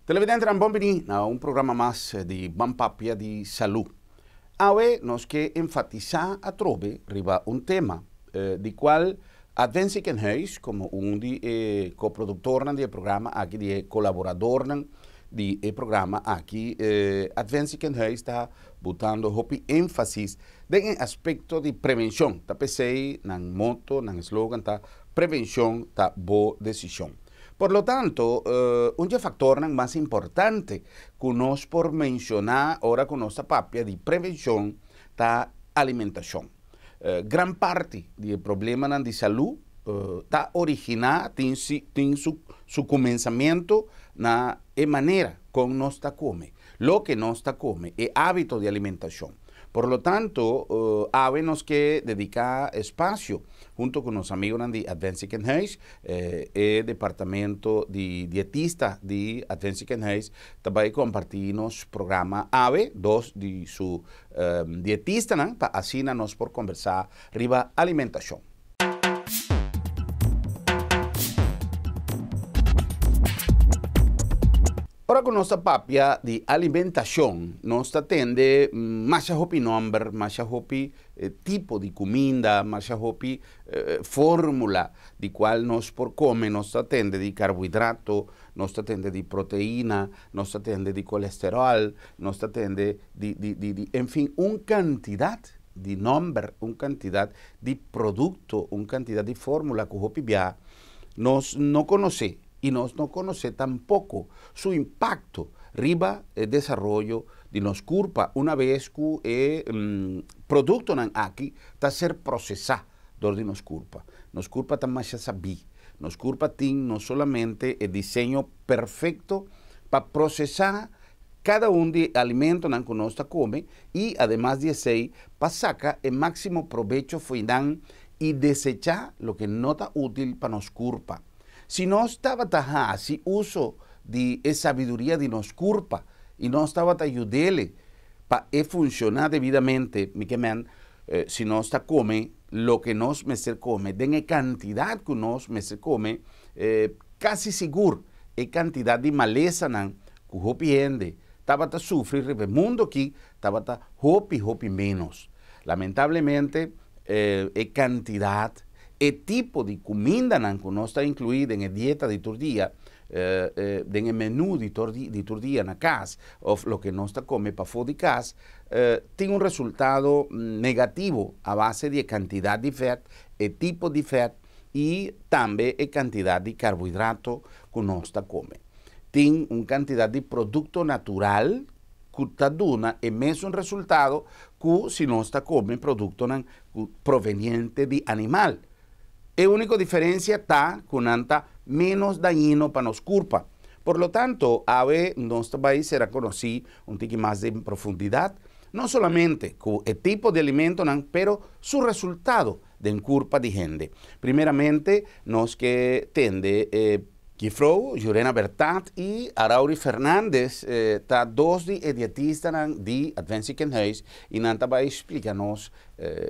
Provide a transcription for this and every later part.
Televidentenan bon bini na un programa mas di Ban Papia di Salú. Awe nos ke enfatisá atrobe riba un tema di kual Advent Ziekenhuis komo un di e koproduktornan di e programa aki, di e kolaboradornan di e programa aki, Advent Ziekenhuis ta butando hopi énfasis den e aspekto di prevenshon. Ta p'esei nan moto, nan eslogan ta Prevenshon ta bo desishon. Por lo tanto, un dje faktornan mas importante ku nos por menshoná ora ku nos ta papia di prevenshon ta alimentashon. Gran parti di e problemanan di salú ta originá, tin tin su su kumensamentu na e manera kon nos ta kome, loke nos ta kome, e hábito di alimentashon. Por lo tanto, awe nos ke dediká espasio hunto ku nos amigonan di Advent Ziekenhuis, e departamento di dietista di Advent Ziekenhuis ta bai kompartí nos programa awe, dos di su dietistanan, pa asina nos por kombersá riba alimentashon. Ora ku nos ta papia di alimentashon, nos ta tende masha hopi nòmber, masha hopi tipo di kuminda, masha hopi fórmula di kual nos por kome. Nos ta tende di karbohidrato, nos ta tende di proteina, nos ta tende di kolesteròl, nos ta tende di, di, di, di, enfin, un kantidat di nòmber, un kantidat di produkto, un kantidat di fórmula ku hopi bia nos no konosé. I nos no konosé tampoko su impakto riba e desaroyo di nos kurpa una bes ku e produktonan aki ta ser prosesá dor di nos kurpa. Nos kurpa ta masha sabí. Nos kurpa tin no solamente e diseño perfekto pa prosesá kada un di e alimentonan ku nos ta kome i ademas di esei pa saka e máksimo probecho fo'i nan i desechá loke no ta útil pa nos kurpa. Si nos tabata hasi uso di e sabiduria di nos kurpa i nos tabata yud'ele pa e funshoná debidamente, mi ke men, si nos ta kome loke nos mester kome den e kantidat ku nos mester kome, kasi sigur e kantidat di malesanan ku hopi hende tabata sufri riba e mundu aki tabata hopi, hopi ménos. Lamentablemente, e kantidat E tipo di kumindanan ku nos ta inkluí den e dieta di tur dia, den e menú di di tur dia na kas òf loke nos ta kome pafó di kas, tin un resultado negativo a base di e kantidat di vèt, e tipo di vèt i tambe e kantidat di karbohidrato ku nos ta kome. Tin un kantidat di produkto natural ku ta duna e mesun resultado ku si nos ta kome produktonan ku proveniente di animal. E úniko diferensia ta ku nan ta ménos dañino pa nos kurpa. Por lo tanto, awe nos ta bai sera konosí un tiki mas den profundidat, no solamente ku e tipo di alimentonan, pero su resultado den kurpa di hende. Primeramente, nos ke tende e. Jefrou Jurena Bertat i Arauri Fernandez ta dos di e dietistanan di Advent Ziekenhuis i nan ta bai splika nos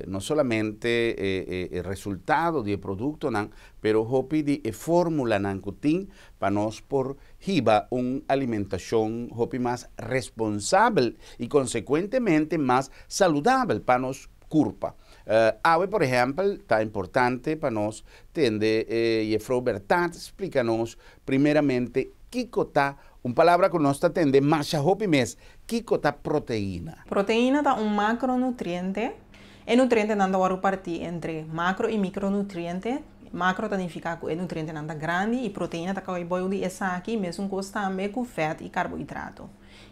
no solamente e resultado di e produktonan pero hopi di e formulanan ku tin pa nos por hiba un alimentashon hopi mas responsabel i konsekuentemente mas saludabel pa nos kurpa. Awe por ehèmpel ta importante pa nos tende e Jefrou Bertat splika nos primeramente kiko ta, un palabra ku nos ta tende masha hopi mes, kiko ta proteina. Proteina ta un makronutriente. E nutrientenan ta wòrdu partí entre makro i mikronutriente. Makro ta nifiká ku e nutrientenan ta grandi i proteina ta kawai bou di esaki, mesun kos tambe ku vèt i karbohidrato.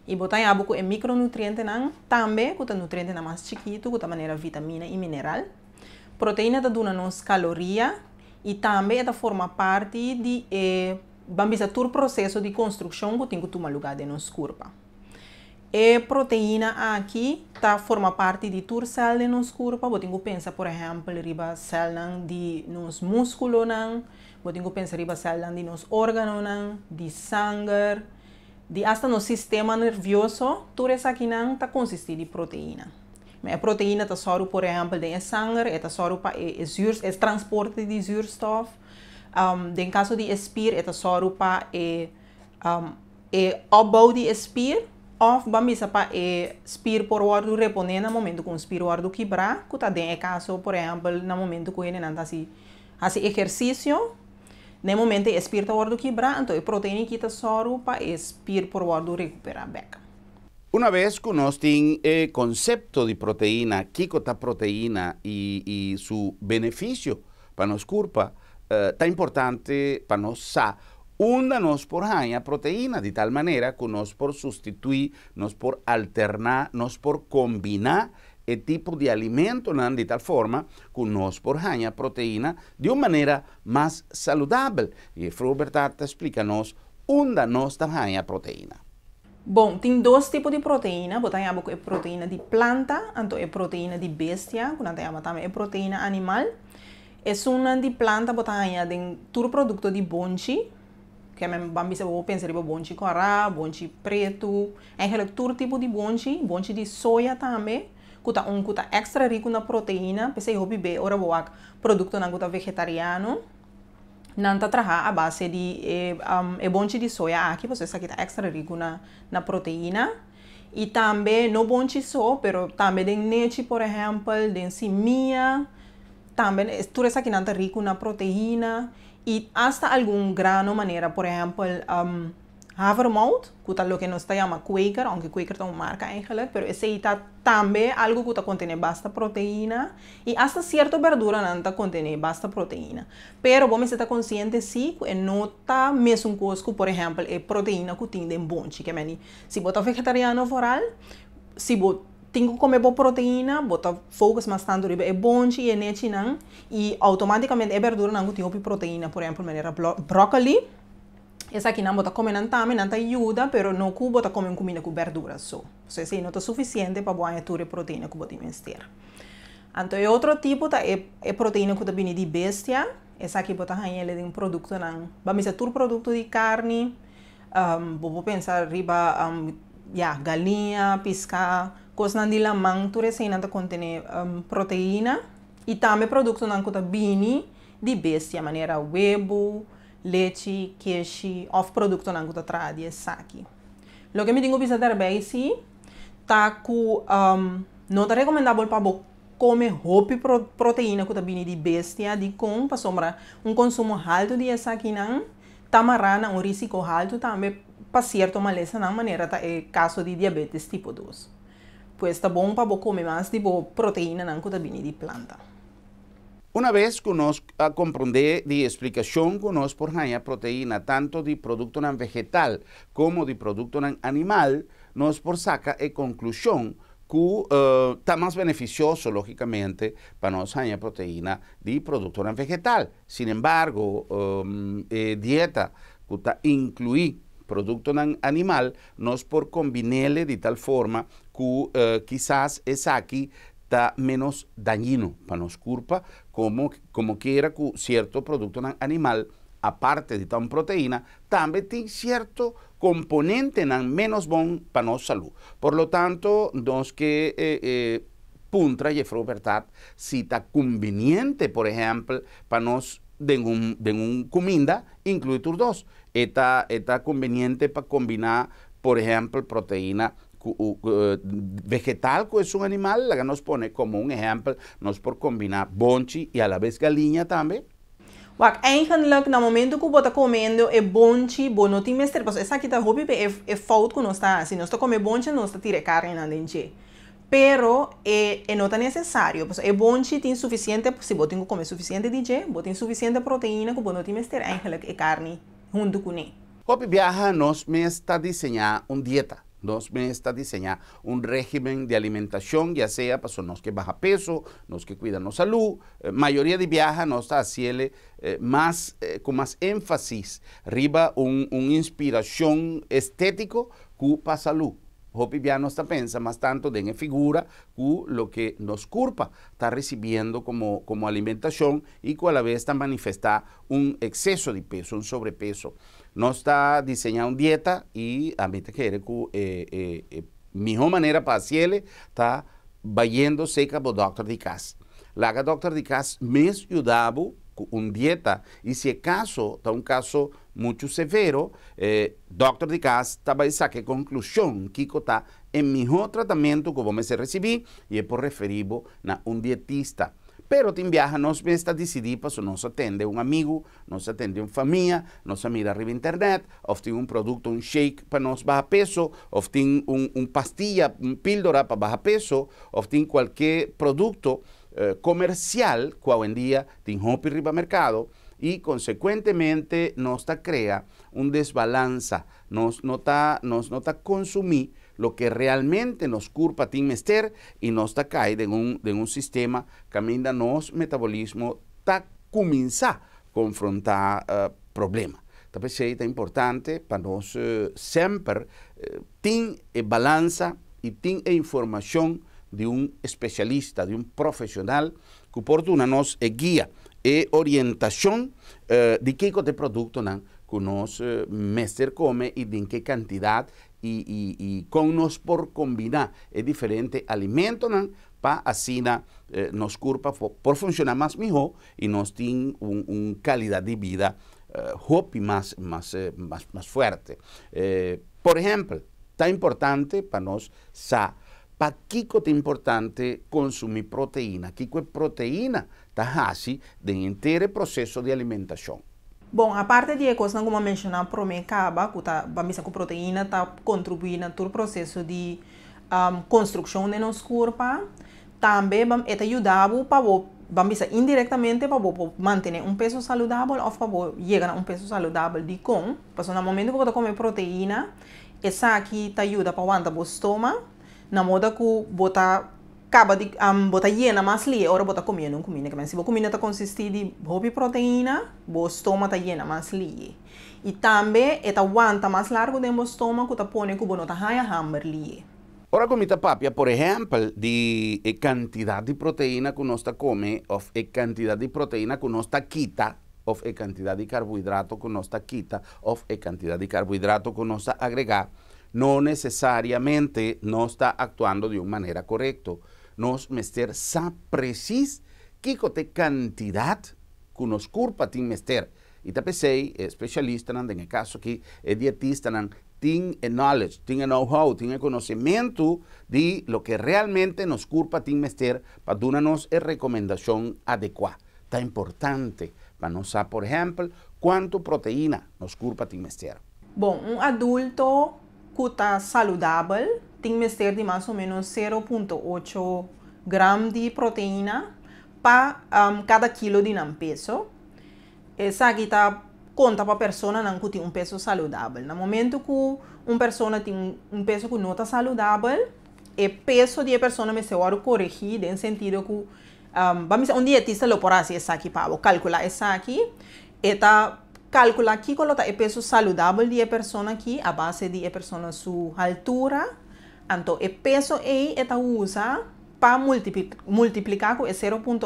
I bo ta haña bo ku e mikronutrientenan tambe, ku ta nutrientenan mas chikitu, ku ta manera vitamina i mineral. Proteina ta duna nos kaloria i tambe e ta forma parti di e, ban bisa, tur proseso di konstrukshon ku tin ku tuma lugá den nos kurpa. E proteina aki ta forma parti di tur sèl den nos kurpa. Bo tin ku pensa por ehèmpel riba sèlnan di nos múskulonan, bo tin ku pensa riba sèlnan di nos órganonan, di sanger. Di asta nos sistema nervioso, tur esakinan ta konsistí di proteina. Ma e proteina ta sòru por ehèmpel den e sanger, e ta sòru pa e zuur, e transporte di zuurstof. Den kaso di e spier e ta sòru pa e E opbouw di spier of ban bisa pa e spier por wòrdu reponé na momento ku un spier wòrdu kibrá, ku ta den e kaso, por ehèmpel, na momento ku hendenan ta hasi hasi ehersisio, na e momento e spier ta wòrdu kibrá, anto e proteína aki ta sòru pa e spier por wòrdu rekuperá bèk. Una bes ku nos tin e konsepto di proteína, kiko ta proteína i su benefisio pa nos kurpa, ta importante pa nos sa unda nos por haña proteína, di tal manera ku nos por sustituí, nos por alterná, nos por kombiná e tipo di alimentonan di tal forma ku nos por haña proteína di un manera mas saludabel. I Roberta ta splika nos unda nos ta haña proteína. Bon, tin dos tipo di proteína. Bo ta haña ku e proteína di planta, anto e proteína di bestia, ku nan ta yama tambe e proteína animal. Esunnan di planta bo ta haña den tur produkto di bonchi, ke men ban bisa bo pensa riba bonchi kòrá, bonchi pretu, eigenlijk tur tipo di bonchi, bonchi di soya tambe, ku ta un ku ta èkstra riku na proteína. P'esei hopi be ora bo wak produktonan ku ta vegetariano, nan ta traha a base di e e bonchi di soya aki, pasobra esaki ta èkstra riku na na proteína. I tambe no bonchi so, pero tambe den nechi, por ehèmpel, den simia, tambe tur esakinan ta riku na proteína i asta algun grano manera, por ehèmpel, havermout, ku ta loke nos ta yama Quaker, aunke Quaker ta un marka eigenlijk, pero esei ta tambe algu ku ta kontené basta proteína i asta sierto berduranan ta kontené basta proteína. Pero bo mester ta konsiente sí ku e no ta mesun kos ku, por ehèmpel, e proteína ku tin den bonchi. Ke meni si bo ta vegetariano vooral, si bo tin ku kome bo proteína, bo ta focus mas tantu riba e bonchi i e nechinan i outomátikamente e berduranan ku tin hopi proteína, por ehèmpel manera bròkoli, esakinan bo ta kome nan tambe, nan ta yuda, pero no ku bo ta kome un kuminda ku berdura so. So esei no ta sufisiente pa bo haña tur e proteína ku bo tin mester. Anto e otro tipo ta e e proteína ku ta bini di bestia, esaki bo ta haña el den produktonan, ban bisa tur produkto di karni, bo por pensa riba ya galiña, piská, kosnan di laman, tur eseinan ta kontené proteína i tambe produktonan ku ta bini di bestia manera webu, lechi, keshi òf produktonan ku ta traha di esaki. Loke mi tin ku bisa daarbij si ta ku no ta rekomendabel pa bo kome hopi proteína ku ta bini di bestia. Dikon? Pasobra un konsumo haltu di esakinan ta mará na un risiko haltu tambe pa sierto malesanan manera ta e kaso di diabetes tipo dos. Pues ta bon pa bo kome mas di bo proteínanan ku ta bini di planta. Una bes ku nos a komprondé di e splikashon ku nos por haña proteína tantu di produktonan vegetal komo di produktonan animal, nos por saka e konklushon ku ta mas benefisioso, lógikamente, pa nos haña proteína di produktonan vegetal. Sin embargo, e dieta ku ta inkluí produktonan animal, nos por kombin'é di tal forma ku kisas esaki ta ménos dañino pa nos kurpa, komo komo kiera ku sierto produktonan animal, aparte di ta un proteína, tambe tin sierto komponentenan ménos bon pa nos salú. Por lo tanto, nos ke puntra Jefrou Bertat si ta kumbiniente, por ehèmpel, pa nos den un den un kuminda inkluí tur dos. E ta e ta kumbiniente pa kombiná, por ehèmpel, proteína ku vegetal ku esun animal? Laga nos pone komo un ehèmpel, nos por kombiná bonchi i alabes galiña tambe? Wak, eigenlijk na momento ku bo ta komendo e bonchi, bo no tin mester, pasobra esaki ta hopi be e fout ku nos ta hasi. Nos ta kome bonchi, nos ta tira e karninan den dje. Pero e e no ta nesesario, pasobra e bonchi tin sufisiente, si bo tin ku kome sufisiente di dje, bo tin sufisiente proteina ku bo no tin mester eigenlijk e karni huntu kuné. Hopi biaha nos mes ta diseñá un dieta, nos mes ta diseñá un régimen di alimentashon, ya sea pasobra nos ke baha peso, nos ke kuida nos salú. Mayoria di biaha nos ta hasiel mas ku mas énfasis riba un un inspirashon estétiko ku pa salú. Hopi bia nos ta pensa mas tantu den e figura ku loke nos kurpa ta risibiendo komo komo alimentashon i ku alabes ta manifestá un ekseso di peso, un sobrepeso. Nos ta diseñá un dieta i ami ta kere ku e e e mihó manera pa hasiel ta bayendo serka bo dòkter di kas. Laga dòkter di kas mes yuda bo. ku un dieta i si e kaso ta un kaso muchu severo, e dòkter di kas ta bai saka e konklushon kiko ta e mihó tratamentu ku bo mester risibí i e por referí bo na un dietista. Pero tin biaha nos mes ta disidí pasobra nos a tende un amigu, nos a tende un famia, nos a mira riba internet òf tin un produkto, un shake pa nos baha peso òf tin un un pastilla, un píldora pa baha peso òf tin kualke produkto komersial ku awendia tin hopi riba merkado i konsekuentemente nos ta krea un desbalansa, nos no ta nos no ta konsumí loke realmente nos kurpa tin mester i nos ta kai den un den un sistema kaminda nos metabolismo ta kuminsá konfrontá problema. Ta p'esei ta importante pa nos semper tin e balansa i tin e informashon di un espesialista, di un profeshonal ku por duna nos e guia, e orientashon di kiko ta e produktonan ku nos mester kome i den ke kantidat i kon nos por kombiná e diferente alimentonan pa asina nos kurpa por funshoná mas mihó i nos tin un kalidat di bida hopi mas mas mas fuerte. Por ehèmpel, ta importante pa nos sa pakiko ta importante konsumí proteina, kiko e proteina ta hasi den henter e proseso di alimentashon. Bon, aparte di e kosnan ku mi a menshoná promé kaba, ku ta ban bisa ku proteina ta kontribuí na tur proseso di konstrukshon den nos kurpa, tambe ban e ta yuda bo pa bo, ban bisa indirektamente pa bo por mantené un peso saludabel òf pa bo yega na un peso saludabel. Dikon? Pasobra na momentu ku bo ta kome proteina, esaki ta yuda pa wanta bo stoma, na moda ku bo ta Kaba di bo ta yena mas lihe ora bo ta komiendo un kuminda. Kimen si bo kuminda ta konsistí di hopi proteina, bo stoma ta yena mas lihe. I tambe e ta wanta mas largu den bo stoma ku ta pone ku bo no ta haña hamber lihe. Ora ku mi ta papia por ehèmpel di e kantidat di proteina ku nos ta kome òf e kantidat di proteina ku nos ta kita òf e kantidat di karbohidrato ku nos ta kita òf e kantidat di karbohidrato ku nos ta agregá, No nesesariamente nos ta aktuando di un manera korekto. Nos mester sa presis kiko ta e kantidat ku nos kurpa tin mester. I ta p'esei e spesialistanan, den e kaso aki e dietistanan, tin e knowledge, tin e know-how, tin e konosementu di loke realmente nos kurpa tin mester pa duna nos e rekomendashon adekuá. Ta importante pa nos sa, por ehèmpel, kuantu proteina nos kurpa tin mester. Bon, un adulto ku ta saludabel tin mester di mas o ménos 0.8 gram di proteina pa kada kilo di nan peso. Esaki ta konta pa personanan ku tin un peso saludabel. Na momentu ku un persona tin un peso ku no ta saludabel, e peso di e persona mester wòrdu koregí den sentido ku, ban bisa un dietista lo por hasi esaki pa bo, kalkulá esaki, e ta Kalkulá kiko lo ta e peso saludabel di e persona aki a base di e persona su haltura. Anto e peso ei e ta usa pa multipliká ku e 0.8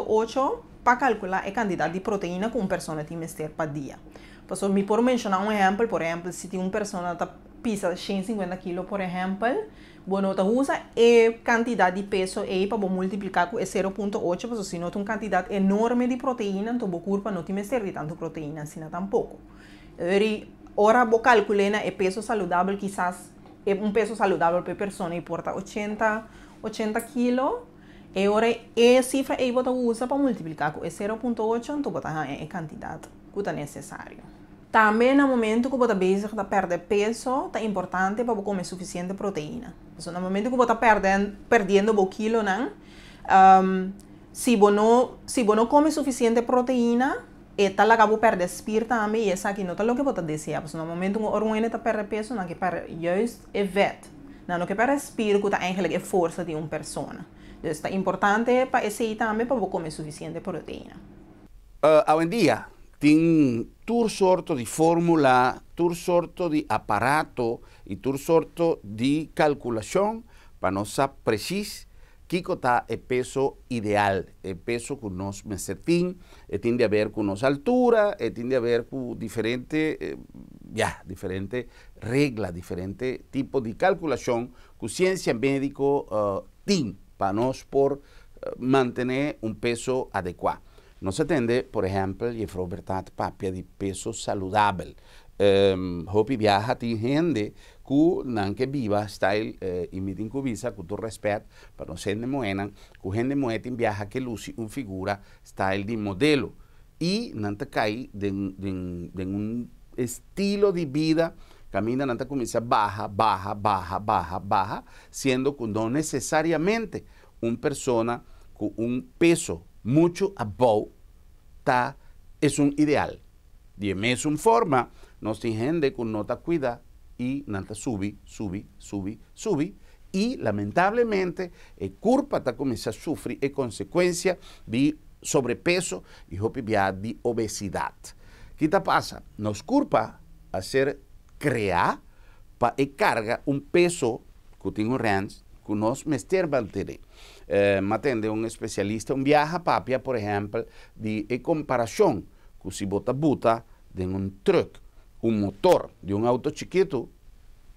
pa kalkulá e kantidat di proteina ku un persona tin mester pa dia. Pasobra mi por menshoná un ehèmpel, por ehèmpel si tin un persona ta pisa 150 kilo por ehèmpel, Bo no ta usa e kantidat di peso ei pa bo multipliká ku e 0.8 pasobra si no ta un kantidat enorme di proteina anto bo kurpa no tin mester di tantu proteina asina tampoko. Eri ora bo kalkul'é na e peso saludabel kisas e un peso saludabel pa e persona ei por ta 80 80 kilo e ora e sifra ei bo ta usa pa multipliká ku e 0.8 anto bo ta haña e kantidat ku ta nesesario. Tambe na momento ku bo ta bezig ta pèrdè peso ta importante pa bo kome sufisiente proteina. Pasobra na momento ku bo ta pèrdè pèrdiendo bo kilonan si bo no si bo no kome sufisiente proteina e ta laga bo pèrdè spier tambe i esaki no ta loke bo ta deseá. Pasobra na momento ku ora un hende ta pèrdè peso nan ke pèrdè juist e vèt. Nan no ke pèrdè spier ku ta eigenlik e forsa di un persona. Dus ta importante pa esei tambe pa bo kome sufisiente proteina. Awendia tin tur sorto di fórmula, tur sorto di aparato i tur sorto di kalkulashon pa nos sa presis kiko ta e peso ideal, e peso ku nos mester tin. E tin di haber ku nos altura, e tin di haber ku diferente, ya, diferente regla, diferente tipo di kalkulashon ku siensia médiko tin pa nos por mantené un peso adekuá. Nos a tende, por ehèmpel, Juffrouw Bertat papia di peso saludabel. Hopi biaha tin hende ku nan ke biba style i mi tin ku bisa ku tur rèspèt pa nos hende muhénan, ku hende muhé tin biaha ke lusi un figura style di modelo i nan ta kai den den den un estilo di bida kaminda nan ta kuminsá baha, baha, baha, baha, baha, siendo ku no nesesariamente un persona ku un peso muchu abou ta esun ideal. Di e mesun forma, nos tin hende ku no ta kuida i nan ta subi, subi, subi, subi i lamentablemente e kurpa ta kuminsá sufri e konsekuensia di sobrepeso i hopi bia di obesidat. Ki ta pasa? Nos kurpa a ser kreá pa e karga un peso ku tin un rens ku nos mester mantené. M'a tende un espesialista un biaha papia, por ehèmpel, di e komparashon ku si bo ta buta den un trùk un motor di un outo chikitu,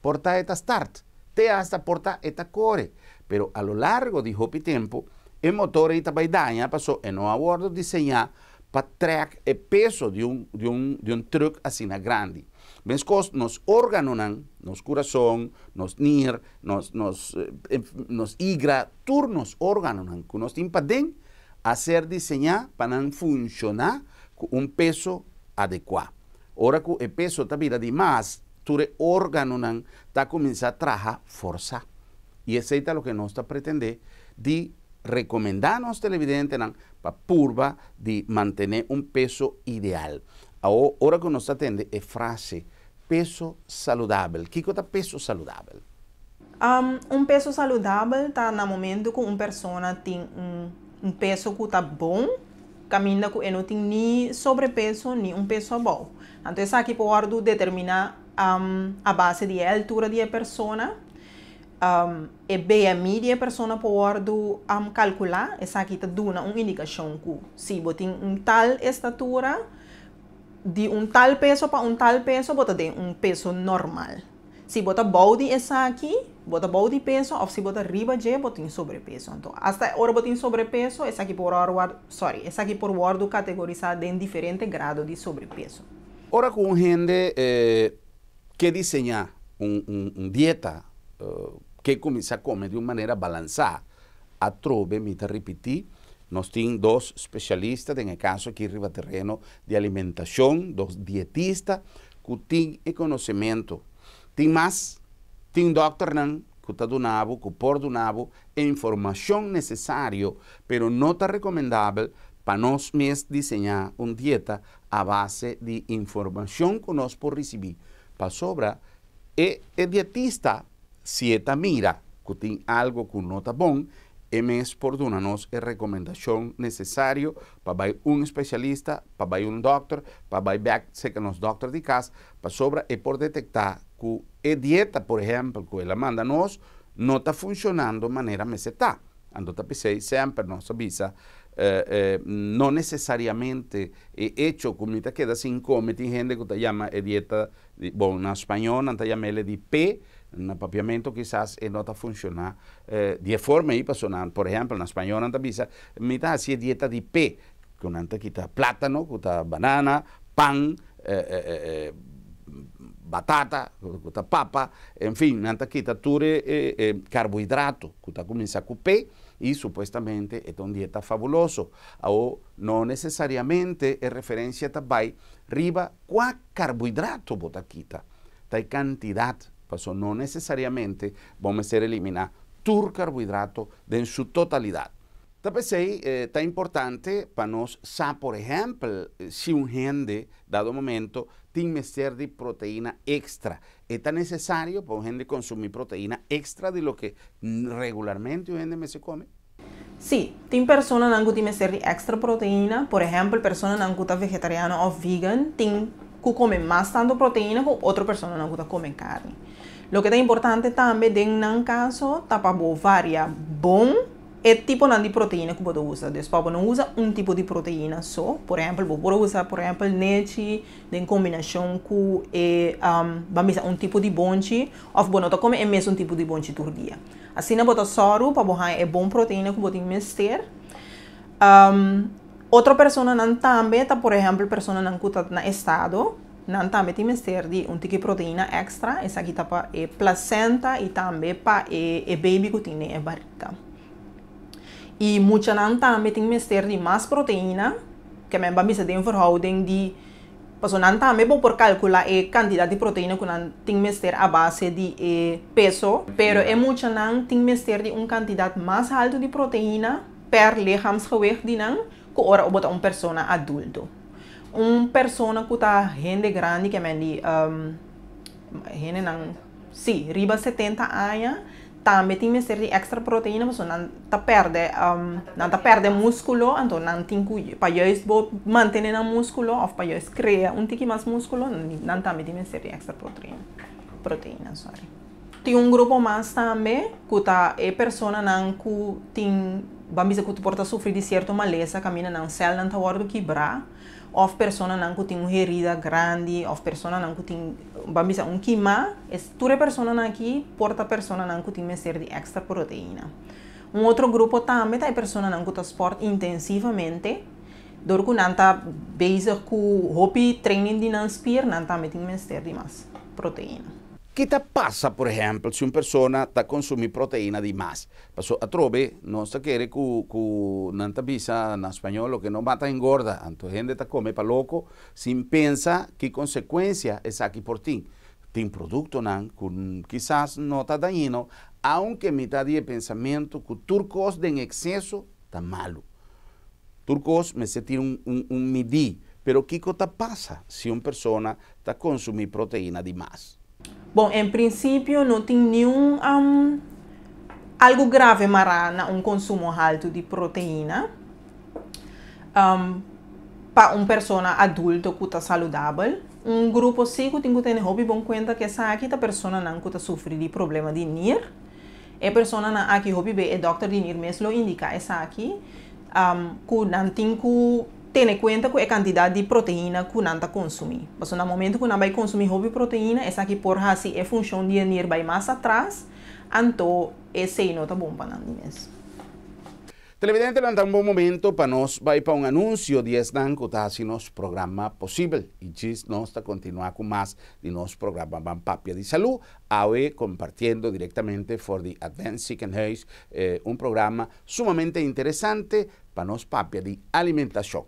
por ta e ta start, te asta por ta e ta kore, pero a lo largo di hopi tempu e motor ei ta bai daña paso e no a wòrdu diseñá pa trèk e peso di un di un di un trùk asina grandi. Meskos nos órganonan, nos kurason, nos nir, nos nos nos igra, tur nos órganonan ku nos tin paden a ser diseñá pa nan funshoná ku un peso adekuá. Ora ku e peso ta bira di mas, tur e órganonan ta kuminsá traha forsá. I esei ta loke nos ta pretendé di rekomendá nos televidentenan pa purba di mantené un peso ideal. Awor, ora ku nos ta tende e frase peso saludabel, kiko ta peso saludabel? Un peso saludabel ta na momento ku un persona tin un peso ku ta bon, kaminda ku e no tin ni sobrepeso ni un peso abou. Anto esaki por wòrdu determiná a base di e altura di e persona, e BMI di e persona por wòrdu kalkulá, esaki ta duna un indikashon ku si bo tin un tal estatura, di un tal peso pa un tal peso bo ta den un peso normal. Si bo ta bou di esaki, bo ta bou di peso òf si bo ta riba dje, bo tin sobrepeso. Anto, asta ora bo tin sobrepeso, esaki por wòrdu, sorry, esaki por wòrdu kategorisá den diferente grado di sobrepeso. Ora ku un hende ke diseñá un un dieta, ke kuminsá kome di un manera balansá, atrobe mi ta ripití, nos tin dos spesialista, den e kaso aki riba tereno di alimentashon, dos dietista ku tin e konosementu. Tin mas, tin dòkternan ku ta duna bo, ku por duna bo e informashon nesesario, pero no ta rekomendabel pa nos mes diseñá un dieta a base di informashon ku nos por risibí, pasobra e e dietista si e ta mira ku tin algu ku no ta bon, e mes por duna nos e rekomendashon nesesario pa bai un spesialista, pa bai un dòkter, pa bai bèk serka nos dòkter di kas, pasobra e por detektá ku e dieta, por ehèmpel, ku el a manda nos no ta funshonando manera mester ta. Anto ta p'esei semper nos ta bisa, no nesesariamente e echo ku mi ta keda sin kome, tin hende ku ta yama e dieta di, bon, na spañó nan ta yam'el e di P, na papiamentu kisas e no ta funshoná di e forma ei, pasobra nan, por ehèmpel, na spañó nan ta bisa, mi ta hasi e dieta di P, ku nan ta kita plátano, ku ta banana, pan, batata, ku ta papa, en fin, nan ta kita tur e karbohidrato ku ta kuminsá ku P i supuestamente e ta un dieta fabuloso. Awor, no nesesariamente e referensia ta bai riba kua karbohidrato bo ta kita, ta e kantidat, paso no nesesariamente bo mester eliminá tur karbohidrato den su totalidat. Ta p'esei ta importante pa nos sa, por ehèmpel, si un hende dado momento tin mester di proteina extra. E ta nesesario pa un hende konsumí proteina extra di loke regularmente un hende mester kome? Sí, tin personanan ku tin mester di extra proteina. Por ehèmpel, personanan ku ta vegetariano òf vegan tin ku kome mas tantu proteina ku otro personanan ku ta kome karni. Loke ta importante tambe den nan kaso ta pa bo varia bon e tiponan di proteina ku bo ta usa. Dus pa bo no usa un tipo di proteina so. Por ehèmpel, bo por usa por ehèmpel nechi den kombinashon ku e, ban bisa un tipo di bonchi òf bo no ta kome e mesun tipo di bonchi tur dia. Asina bo ta sòru pa bo haña e bon proteina ku bo tin mester. Otro personanan tambe ta por ehèmpel personanan ku ta na estado, nan tambe tin mester di un tiki proteina èkstra, esaki ta pa e plasenta i tambe pa e baby ku tin den e barika. I muchanan tambe tin mester di mas proteina, ke men ban bisa den verhouding di, pasobra nan tambe bo por kalkulá e kantidat di proteina ku nan tin mester a base di e peso, pero e muchanan tin mester di un kantidat mas haltu di proteina per lichaamsgewicht di nan ku ora bo ta un persona adulto. Un persona ku ta hende grandi ke men di hendenan si riba setenta aña tambe tin mester di extra proteina pasobra nan ta pèrdè nan ta pèrdè múskulo anto nan tin ku pa juist bo mantené nan múskulo òf pa juist krea un tiki mas múskulo nan tambe tin mester di extra proteina proteina sorry. Tin un grupo mas tambe ku ta e personanan ku tin ban bisa ku por ta sufri di sierto malesa kaminda nan sèlnan ta wòrdu kibrá òf personanan ku tin un herida grandi òf personanan ku tin ban bisa un kimá es tur e personanan aki por ta personanan ku tin mester di èkstra proteina. Un otro grupo tambe ta e personanan ku ta spòrt intensivamente dor ku nan ta bezig ku hopi training di nan spier nan tambe tin mester di mas proteina. Ki ta pasa, por ehèmpel, si un persona ta konsumí proteina di mas? Paso atrobe nos ta kere ku ku nan ta bisa na spañol loke no mata engorda. Anto hende ta kome pa loko sin pensa ki konsekuensia esaki por tin. Tin produktonan ku kisas no ta dañino, aunke mi ta di e pensamentu ku tur kos den ekseso ta malu. Tur kos mester tin un un un midí. Pero kiko ta pasa si un persona ta konsumí proteina di mas? Bon, en prinsipio no tin niun algu grave mará na un konsumo haltu di proteina pa un persona adulto ku ta saludabel. Un grupo sí ku tin ku tene hopi bon kuenta ku esaki ta personanan ku ta sufri di problema di nir. E personanan aki hopi be e dòkter di nir mes lo indiká esaki, ku nan tin ku tene kuenta ku e kantidat di proteina ku nan ta konsumí. Pasobra na momentu ku nan bai konsumí hopi proteina, esaki por hasi e funshon di e nir bai mas atras, anto esei no ta bon pa nan di mes. Televidentenan ta un bon momento pa nos bai pa un anuncio di esnan cu ta haci nos programa posibel y djis nos ta continua cu mas di nos programa Ban Papia di Salud awe compartiendo directamente for di Advent Ziekenhuis un programa sumamente interesante pa nos papia di alimentacion.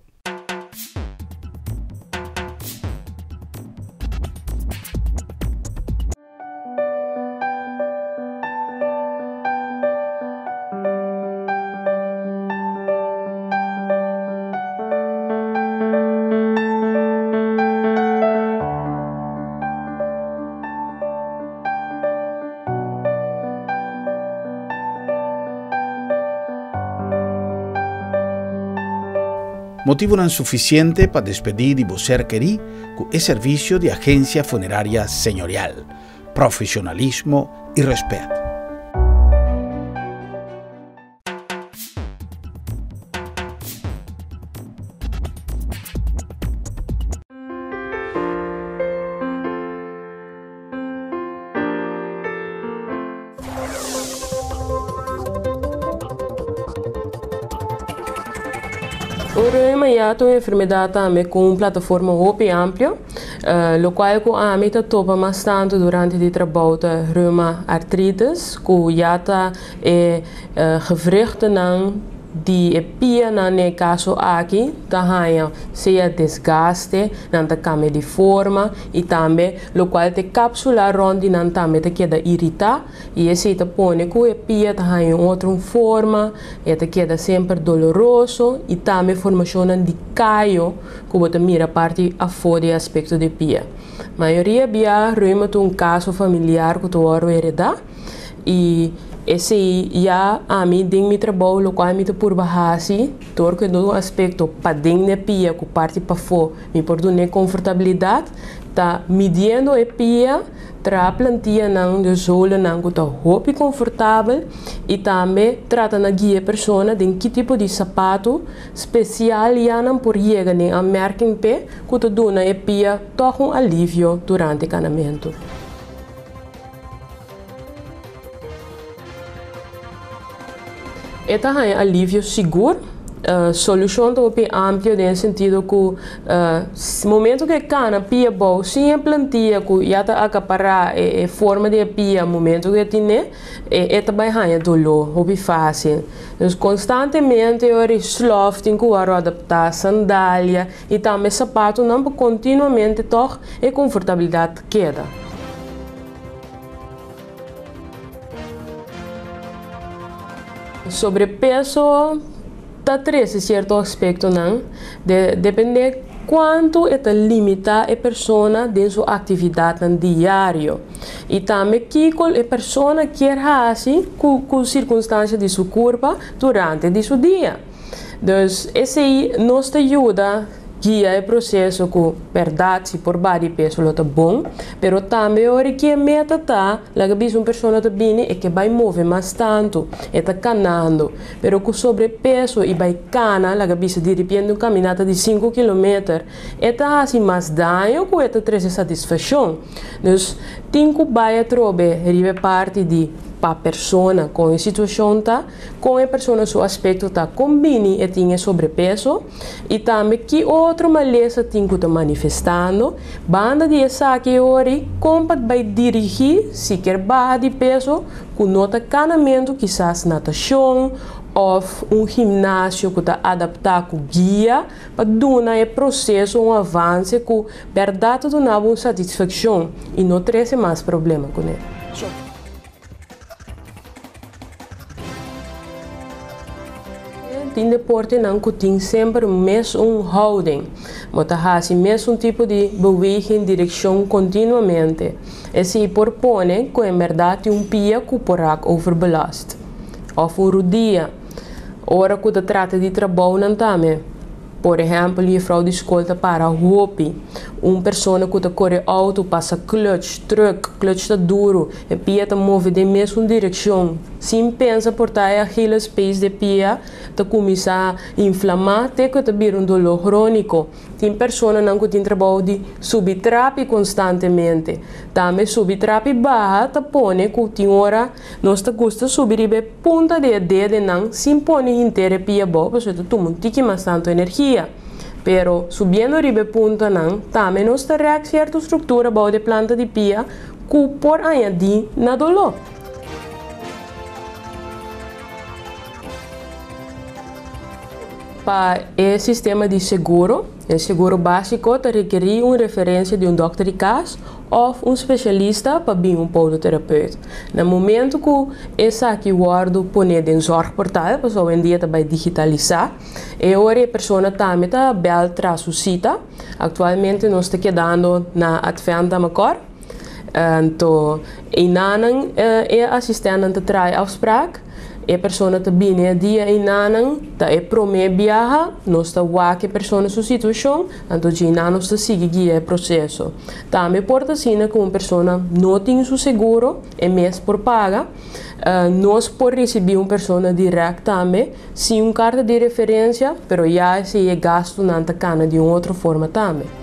Motibunan sufisiente pa despedí di bo ser kerí ku e servisio di Agencia Funeraria Señorial. Profesionalismo i rèspèt. Un reuma ya ta un enfermedad tambe cu un plataforma hopi amplio, locual cu ami ta topa mas tanto durante di trabou ta reuma artritis cu ya ta e gewrichtennan di e pianan den e kaso aki ta haña sea desgaste, nan ta kambia di forma i tambe lokual ta e kapsula rònt di nan tambe ta keda iritá i esei ta pone ku e pia ta haña un otro forma, e ta keda semper doloroso i tambe formashonnan di kayo ku bo ta mira parti afó di e aspekto di pia. Mayoria bia reuma ta un kaso familiar ku ta wòrdu heredá. I esei ya ami den mi trabou lokual mi ta purba hasi dor ku e duna un aspekto paden di e pia ku parti pafó mi por duna e konfortabilidat ta midiendo e pia traha plantianan de zolenan ku ta hopi konfortabel i tambe trata na guia e persona den ki tipo di sapatu spesial ya nan por yega den aanmerking p'e ku ta duna e pia tòg un alivio durante kanamentu. E ta haña alivio sigur. Solushon ta hopi amplio den e sentido ku momento ku e kana pia bou sin e plantia ku ya ta akapará e forma di e pia momento ku e tine e ta bai haña doló hopi fásil. Dus konstantemente ora e slòf tin ku wòrdu adaptá, sandalia i tambe sapatunan pa kontinuamente tòg e konfortabilidat keda. Sobrepeso ta trese sierto aspektonan, de depende kuantu e ta limitá e persona den su aktividatnan diario i tambe kiko e persona kier hasi ku ku sirkunstansia di su kurpa durante di su dia. Dus esei nos ta yuda guia e proseso ku bèrdat si por baha di peso lo ta bon, pero tambe ora ki e meta ta laga bisa un persona ta bini e ke bai move mas tantu, e ta kanando, pero ku sobrepeso i bai kana laga bisa diripiente un kaminata di sinku kilometer e ta hasi mas daño ku e ta trese satisfashon. Dus tin ku bai atrobe riba e parti di pa persona kon e situashon ta, kon e persona su aspekto ta, kon bini e tin e sobrepeso. I tambe ki otro malesa tin ku ta manifestando. Banda di esaki e ora ei kon pa bai dirigí si kier baha di peso ku no ta kanamentu kisas natashon òf un gimnasio ku ta adaptá ku guia pa duna e proseso un avanse ku bèrdat ta duna bo un satisfakshon i no trese mas problema kuné. Tin deportenan ku tin semper mes un houding. Bo ta hasi mes un tipo di beweging, direkshon kontinuamente. Esei por pone ku en bèrdat tin un pia ku por rak overbelast òf un rudia. Ora ku ta trata di trabounan tambe. Por ehèmpel, jefrou di skol ta para hopi. Un persona ku ta kore outo pasa klùch, trùk, klùch ta duru, e pia ta move den mesun direkshon. Sin pensa por ta e Achillespees di e pia ta kuminsá inflamá te ku e ta bira un doló króniko. Tin personanan ku tin trabou di subi trapi konstantemente. Tambe subi trapi baha ta pone ku tin ora Nos ta gusta subi riba e punta di e dedenan sin pone henter e pia abou pasobra ta tuma un tiki mas tantu energia. Pero subiendo riba e puntanan tambe nos ta rèk sierto struktura bou di e planta di pia ku por añadí na doló. Pa e sistema di seguro, e seguro básiko ta rekerí un referensia di un dòkter di kas òf un spesialista pa bin un podoterapeut. Na momentu ku esaki wòrdu poné den zorgportal, pasobra awendia ta bai digitalisá, e ora e persona tambe ta bèl tras su sita. Aktualmente nos ta kedando na Advent Amakòr. Anto einanan e asistèntnan ta traha e afsprak. E persona ta bini e dia einanan, ta e promé biaha, nos ta wak e persona su situashon, anto djeinan nos ta sigui guia e proseso. Tambe por ta asina ku un persona no tin su seguro, e mes por paga. Nos por risibí un persona dirèkt tambe, sin un karta di referensia, pero ya esei e gastunan ta kana di un otro forma tambe.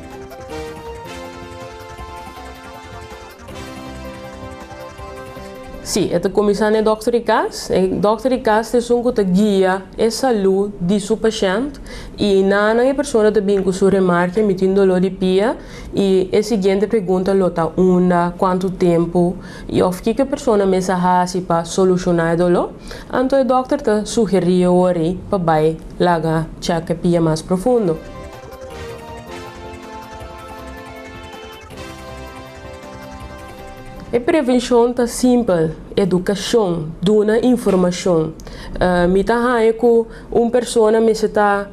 Sí, e ta kuminsá na e dòkter di kas. E dòkter di kas ta esun ku ta guia e salú di su pashènt i einan e persona ta bin ku su remarke, mi tin doló di pia i e siguiente pregunta lo ta unda, kuantu tempu i òf kiko e persona mes a hasi pa solushoná e doló. Anto e dòkter ta sugerí e ora ei pa bai laga chèk e pia mas profundo. E prevenshon ta simpel, edukashon, duna informashon. Mi ta haña ku un persona mester ta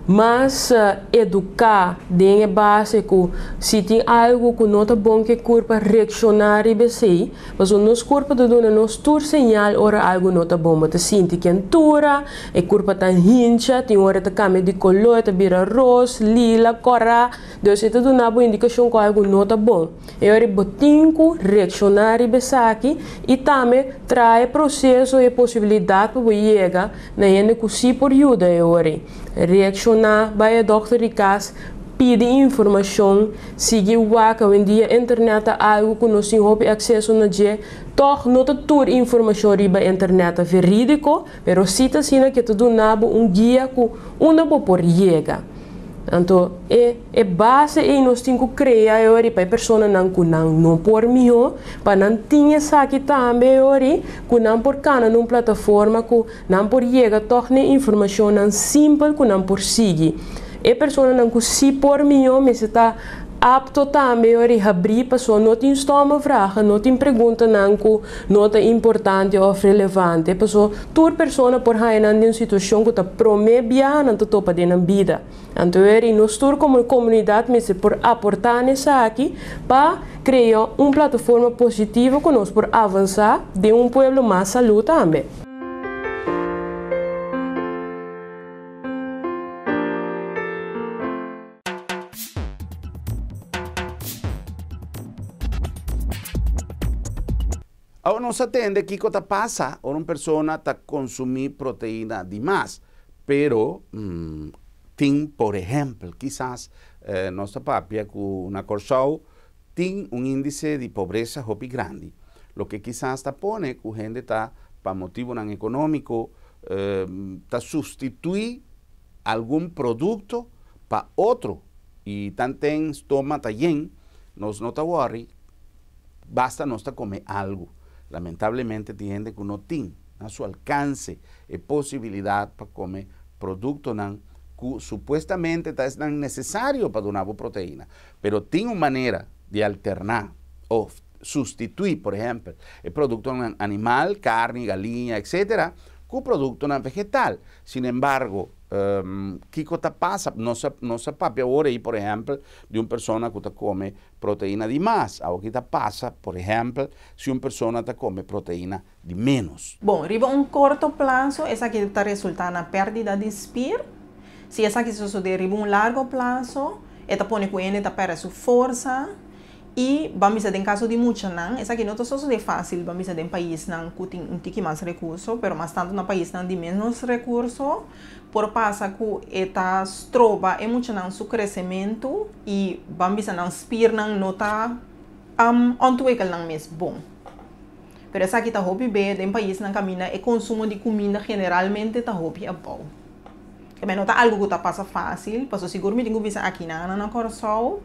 mas eduká den e base ku si tin algu ku no ta bon ku e kurpa reakshoná riba esei. Pasobra nos kurpa ta duna nos tur señal ora algu no ta bon. Bo ta sinti kentura, e kurpa ta hincha, tin ora e ta kambia di koló, e ta bira ros, lila, kòrá. Dus e ta duna bo indikashon ku algu no ta bon. E ora bo tin ku reakshoná riba esaki i tambe traha e proseso i e posibilidat pa bo yega na hende ku sí por yuda e ora ei. Reakshoná, bai e dòkter di kas, Pidi informashon, sigui wak. Awendia internet ta algu ku nos tin hopi akseso na dje. Tòg no ta tur informashon riba internet ta verídiko, pero si ta asina ku e ta duna bo un guia ku unda bo por yega. Anto e e base ei nos tin ku krea e ora pa e personanan ku nan no por mihó, pa nan tin esaki tambe e ora ku nan por kana na un plataforma ku nan por yega tòg na e informashonnan simpel ku nan por sigui. E personanan ku si por mihó mester ta apto tambe ora i habrí pasobra no tin stomme vragen, no tin preguntanan ku no ta importante òf relevante, pasobra tur persona por haña nan den un situashon ku ta promé biaha nan ta topa den nan bida. Anto ora i nos tur komo komunidat mester por aportá na esaki pa krea un plataforma positivo ku nos por avansá den un pueblo mas salú tambe. Awor nos a tende kiko ta pasa ora un persona ta konsumí proteina di mas. Pero tin por ehèmpel, kisas nos ta papia ku na Kòrsou tin un índise di pobresa hopi grandi, loke kisas ta pone ku hende ta pa motibunan ekonómiko ta sustituí algun produkto pa otro i tanten stoma ta yen nos no ta wòri basta nos ta kome algu. Lamentablemente tin hende ku no tin na su alkanse e posibilidat pa kome produktonan ku supuestamente ta esnan nesesario pa duna bo proteina. Pero tin un manera di alterná òf sustituí, por ehèmpel, e produktonan animal, karni, galiña, etsetera, ku produktonan vegetal. Sin embargo, kiko ta pasa? Nos a nos a papia awor ei, por ehèmpel, di un persona ku ta kome proteina di mas. Awor ki ta pasa, por ehèmpel, si un persona ta kome proteina di ménos? Bon, riba un korto plaso esaki ta resultá na pèrdida di spier. Si esaki sosodé riba un largo plaso, e ta pone ku hende ta pèrdè su forsa. I ban bisa den kaso di muchanan, esaki no ta sosodé fásil, ban bisa den paisnan ku tin un tiki mas rekurso, pero mas tantu na paisnan di ménos rekurso, por pasa ku e ta stroba e muchanan su kresementu i ban bisa nan spiernan no ta ontwikkel nan mes bon. Pero esaki ta hopi be den paisnan kaminda e konsumo di kuminda generalmente ta hopi abou. Tambe no ta algu ku ta pasa fásil, pasobra sigur mi tin ku bisa akinan na Kòrsou,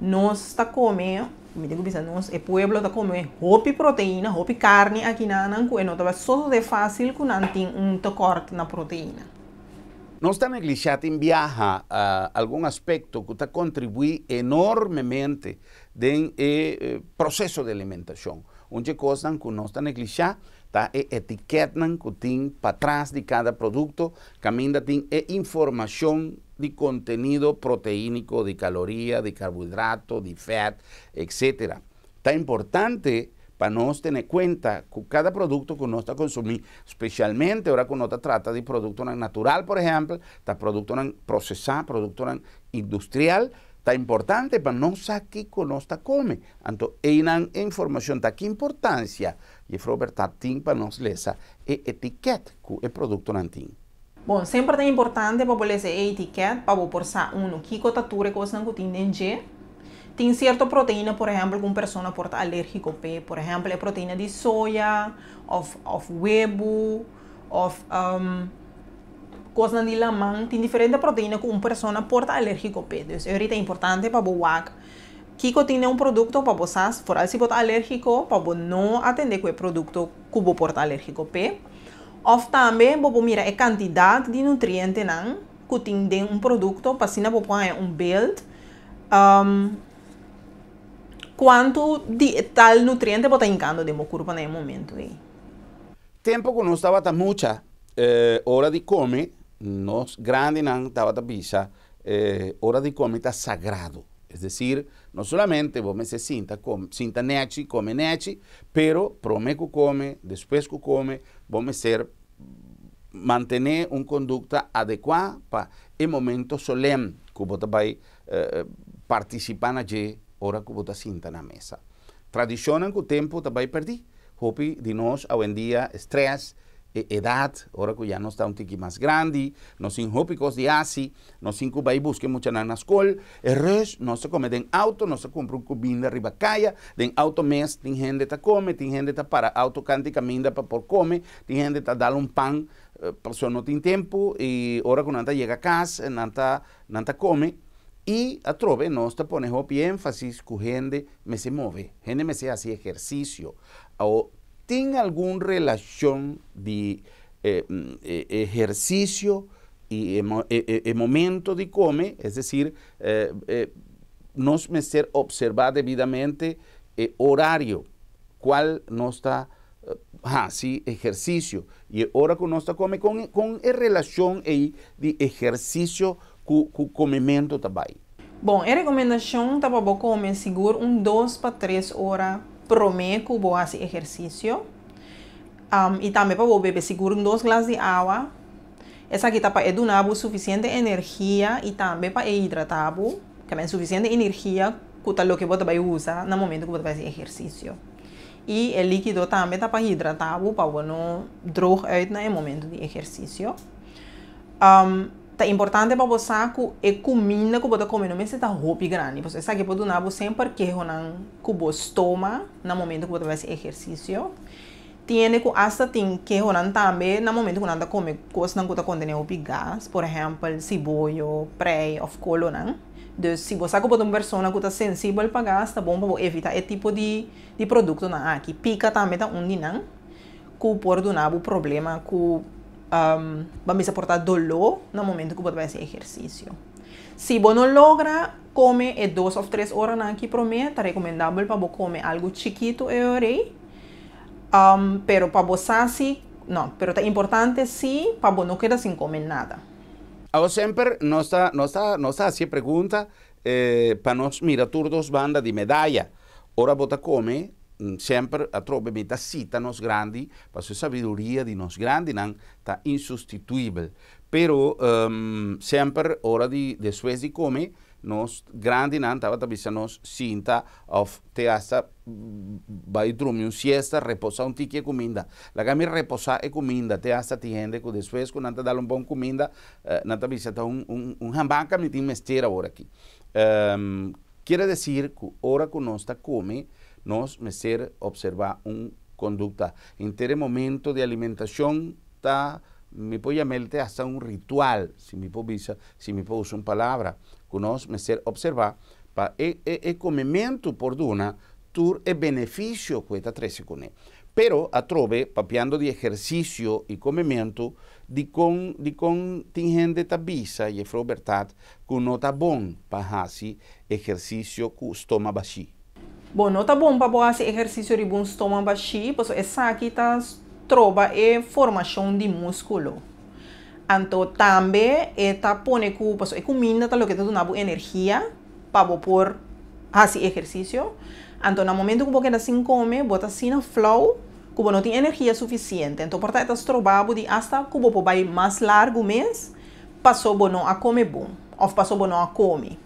Nos ta come, mi tin cu bisa nos, e pueblo ta come hopi proteina, hopi carni akinanan cu e no ta bai soso de facil cu nan tin un tekort na proteina. Nos ta neglishá tin biaha algun aspecto cu ta contribuí enormemente den e proceso di alimentacion. Un dje cosnan cu nos ta neglishá ta e etiketnan cu tin patras di cada producto caminda tin e informacion di kontenido proteíniko, di kaloria, di karbohidrato, di fèt, etsetera. Ta importante pa nos tene kuenta ku kada produkto ku nos ta konsumí, spesialmente ora ku no ta trata di produktonan natural, por ehèmpel, ta produktonan prosesá, produktonan industrial, ta importante pa nos sa kiko nos ta kome. Anto einan e informashon ta. Ki importansia Jefrou Bertha tin pa nos lesa e etikèt ku e produktonan tin? Bon, semper ta importante pa bo lesa e etiket pa bo por sa unu kiko ta tur e kosnan ku tin den dje. Tin sierto proteina, por ehèmpel, ku un persona por ta alérgiko p'e. Por ehèmpel, e proteina di soya òf òf webu òf kosnan di laman. Tin diferente proteina ku un persona por ta alérgiko p'e. Dus e ta importante pa bo wak kiko tin den un produkto pa bo sa, foral si bo ta alérgiko, pa bo no atendé ku e produkto ku bo por ta alérgiko p'e. Òf tambe bo por mira e kantidat di nutrientenan ku tin den un produkto pa asina bo por haña un beeld kuantu di e tal nutriente bo ta hinkando den bo kurpa na e momentu ei. Tempu ku nos tabata mucha, ora di kome, nos grandinan tabata bisa, ora di kome ta sagrado. Es desir, no solamente bo mester sinta kom, sinta nechi, kome nechi, pero prome ku kome, despues ku kome, bo mester mantené un kondukta adekuá pa e momento solèm ku bo ta bai partisipá na dje ora ku bo ta sinta na mesa. Tradishonnan ku tempu ta bai pèrdí. Hopi di nos awendia strès, Edat, ora ku ya nos ta un tiki mas grandi, nos tin hopi kos di hasi, nos tin ku bai buska muchanan na skol, e rus, nos ta kome den outo, nos ta kumpra un kuminda riba kaya, den outo mes tin hende ta kome, tin hende ta para outo kant'i kaminda pa por kome, tin hende ta dal un pan, pasobra no tin tempu, i ora ku nan ta yega kas, nan ta nan ta kome, i atrobe nos ta pone hopi énfasis ku hende mester move, hende mester hasi ehersisio. Awor, tin algun relashon di ehersisio i e momento di kome? Es desir, nos mester opservá debidamente e orario kual nos ta hasi ehersisio i e ora ku nos ta kome. Kon kon e relashon ei di ehersisio ku ku komementu ta bai? Bon, e rekomendashon ta pa bo kome sigur un 2 pa 3 ora promé ku bo hasi ehersisio. I tambe pa bo bebe sigur un 2 glas di awa. Esaki ta pa e duna bo sufisiente energia i tambe pa e hidratá bo. Tambe sufisiente energia ku ta loke bo ta bai usa na momento ku bo ta hasi ehersisio. I e líkido tambe ta pa hidratá bo pa bo no droog uit na e momento di ehersisio. Ta importante pa bo sa ku e kuminda ku bo ta kome no mester ta hopi grandi. Pasobra esaki por duna bo semper kehonan ku bo stoma na momento ku bo ta hasi ehersisio. Tin ku asta tin kehonan tambe na momento ku nan ta kome kosnan ku ta kontené hopi gas, por ehèmpel siboyo, prei òf kolonan. Dus si bo sa ku bo ta un persona ku ta sensibel pa gas, ta bon pa bo evitá e tipo di produktonan aki. Pika tambe ta un di nan ku por duna bo problema ku ban bisa por ta doló na momento ku bo ta hasi ehersisio. Si bo no logra kome e 2 òf 3 oranan aki promé, ta rekomendabel pa bo kome algu chikitu e ora ei. Pero pa bo sa si, no, pero ta importante si pa bo no keda sin kome nada. Awor semper nos ta hasi pregunta pa nos mira tur dos banda di medaya. Ora bo ta kome, semper atrobe mi ta sita nos grandi, pasobra sabiduria di nos grandinan ta insustituibel. Pero semper ora di despues di kome, nos grandinan tabata bisa nos sinta òf te asta bai drumi un siesta, reposá un tiki e kuminda. Laga mi reposá e kuminda, te asta tin hende ku despues ku nan ta dal un bon kuminda, nan ta bisa ta un hambaka mi tin mester awor aki. Kier desir ku ora ku nos ta kome, nos mester opservá un kondukta. Henter momento di alimentashon ta, mi por yam'é te asta un ritual, si mi por bisa, si mi por usa un palabra, ku nos mester opservá pa e komementu por duna tur e benefisio ku ta trese kuné. Pero atrobe, papiando di ehersisio i komementu, di kon tin hende ta bisa, juffrouw Bertat, ku no ta bon pa hasi ehersisio ku stoma bashí? Bon, no ta bon pa bo hasi ehersisio riba un stoma bashí, pasobra esaki ta stroba e formashon di múskulo. Anto tambe e ta pone ku, pasobra e kuminda ta loke ta duna bo energia pa bo por hasi ehersisio. Anto na momento ku bo keda sin kome, bo ta asina flou ku bo no tin energia sufisiente. Anto por ta e ta stroba bo di asta ku bo por bai mas largu mes, pasobra bo no a kome bon, òf pasobra bo no a kome.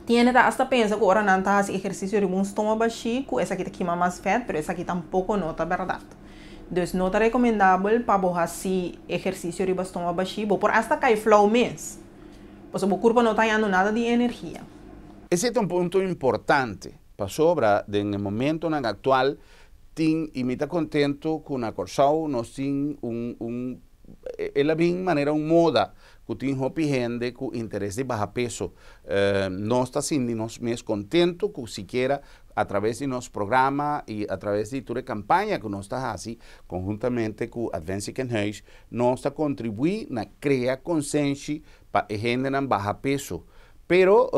Tin hende ta asta pensa ku ora nan ta hasi ehersisio riba un stoma bashí, ku esaki ta kima mas vèt, pero esaki tampoko no ta bèrdat. Dus no ta rekomendabel pa bo hasi ehersisio riba stoma bashí, bo por asta kai flou mes. Pasobra bo kurpa no ta hañando nada di energia. Esei ta un punto importante, pasobra den e momentonan aktual tin, i mi ta kontentu ku na Kòrsou nos tin un el a bin manera un moda ku tin hopi hende ku interes di baha peso. Nos ta sinti nos mes kontentu ku sikiera a traves di nos programa i a traves di tur e kampaña ku nos ta hasi konhuntamente ku Advent Ziekenhuis, nos ta kontribuí na krea konsenshi pa e hendenan baha peso. Pero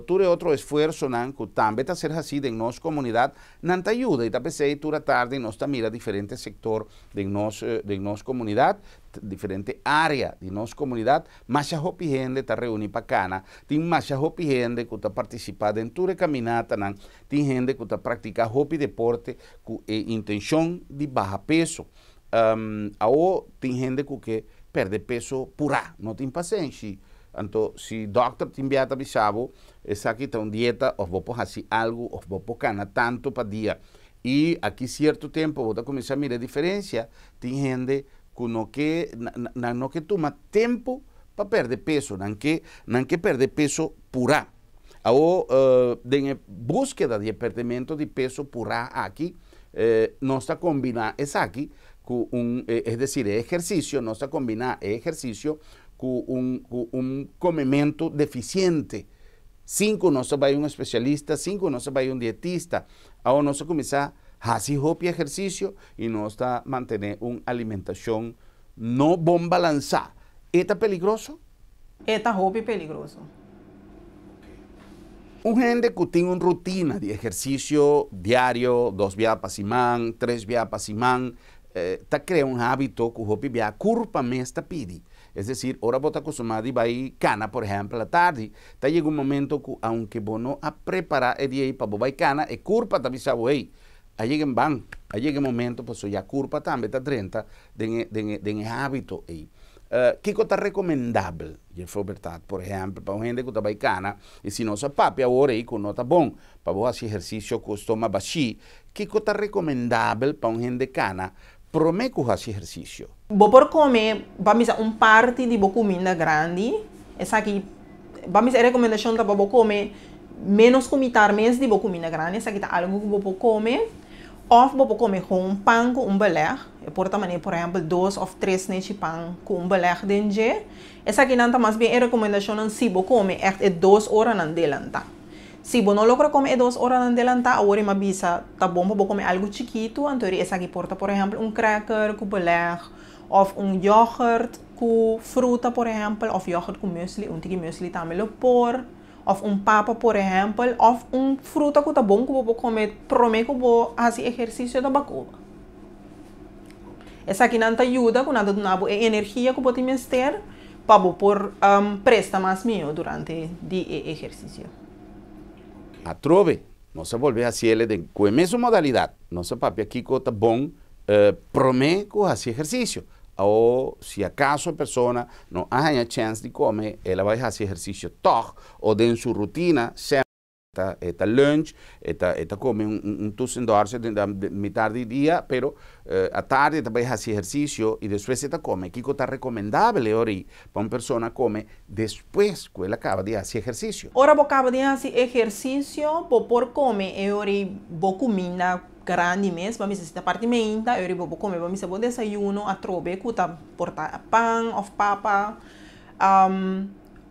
tur e otro esfuersonan ku tambe ta ser hasí den nos komunidat, nan ta yuda i ta p'esei tur atardi nos ta mira diferente sektor den nos komunidat, diferente área di nos komunidat, masha hopi hende ta reuní pa kana, tin masha hopi hende ku ta partisipá den tur e kaminatanan, tin hende ku ta praktiká hopi deporte ku e intenshon di baha peso. Awor tin hende ku ke pèrdè peso purá, no tin pasenshi. Anto, si dòkter tin bia ta bisa bo, esaki ta un dieta, òf bo por hasi algu, òf bo por kana tantu pa dia. I aki sierto tempu bo ta kuminsá mira diferensia, tin hende ku no ke nan no ke tuma tempu pa pèrdè peso, nan ke nan ke pèrdè peso purá. Awor den e búskeda di e pèrdèmentu di peso purá aki, nos ta kombiná esaki ku un, es desir e ehersisio, nos ta kombiná e ehersisio ku un ku un komementu defisiente, sin ku nos a bai un espesialista, sin ku nos a bai un dietista. Awor nos a kuminsá hasi hopi ehersisio i nos ta mantené un alimentashon no bon balansá. E ta peligroso? E ta hopi peligroso. Un hende ku tin un rutina di ehersisio diario, dos bia pa siman, tres bia pa siman, ta krea un hábito ku hopi bia kurpa mes ta pidi. Es desir, ora bo ta kustumá di bai kana, por ehèmpel, atardi, ta yega un momento ku aunke bo no a prepará e dia ei pa bo bai kana, e kurpa ta bisa bo, Hey, a yega en ban, a yega e momento pasobra ya kurpa tambe ta drenta den e den e den e hábito ei. Kiko ta rekomendabel, Juffrouw Bertad, por ehèmpel, pa un hende ku ta bai kana, i si nos a papia awor ei ku no ta bon pa bo hasi ehersisio ku stoma bashí, kiko ta rekomendabel pa un hende kana promé ku hasi ehersisio? Bo por kome, ban bisa, un parti di bo kuminda grandi. Esaki, ban bisa, e rekomendashon ta pa bo kome ménos ku mitar mes di bo kuminda grandi. Esaki ta algu ku bo por kome. Òf bo por kome gewoon pan ku un belèg. E por ta manera, por ehèmpel, dos òf tres nechi pan ku un belèg den dje. Esakinan ta mas bien e rekomendashonnan si bo kome ègt e dos oranan delantá. Si bo no logra kome e dos oranan delantá, awor e m'a bisa ta bon pa bo kome algu chikitu, anto eri esaki por ta por ehèmpel un cracker ku belèg òf un yògert ku fruta por ehèmpel òf yògert ku muesli, un tiki muesli tambe lo por, òf un papa por ehèmpel òf un fruta ku ta bon ku bo por kome promé ku bo hasi ehersisio ta bakoba. Esakinan ta yuda ku nan ta duna bo e energia ku bo tin mester pa bo por presta mas mihó durante di e ehersisio. Atrobe, nos a bolbe hasi el den ku e mesun modalidat. Nos a papia kiko ta bon promé ku hasi ehersisio. Awor, si akaso e persona no a haña chèns di kome, el a bai hasi ehersisio tòg o den su rutina semper. Ta e ta lunch, e ta e ta come un un tussendorsje den mitar di dia, pero atardi e ta bai haci ehercicio y despues e ta come. Kico ta recomendabel e ora ei pa un persona come despues cu el a caba di haci ehercicio? Ora bo caba di haci ehercicio, bo por come e ora ei bo cuminda grandi mes, bo a mester si ta parti meinta, e ora ei bo por come, bo a mester bo desayuno atrobe cu ta por ta pan of papa.